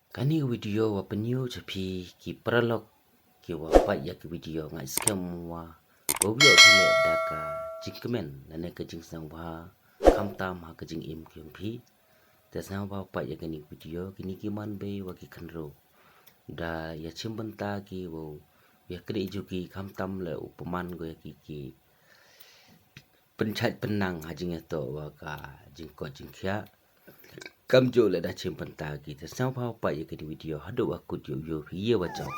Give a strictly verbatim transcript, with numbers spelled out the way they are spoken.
Kani ka video wa pynyoo cha phi ki paralok ki wa pait ya ki video, nga skhem wa wow yoh phi le da ka jingkmen lane ka jingsngewbha khamtam ha ka jingim ki yong phi. Te sngewbha pait ya kani ka video. Kini ki manbei wa ki khynroo da ya chimbynta ki wow ya kri ju ki khamtam le u pynman ko ya ki ki pynchait pynnang ha jingyatoh wa ka jingkoit jingkhiah. Kamjooh le da chimbynta ki. Te sngewbha pait ya kani ka video hadooh wa kut yow yoh phi. Ye wa chok.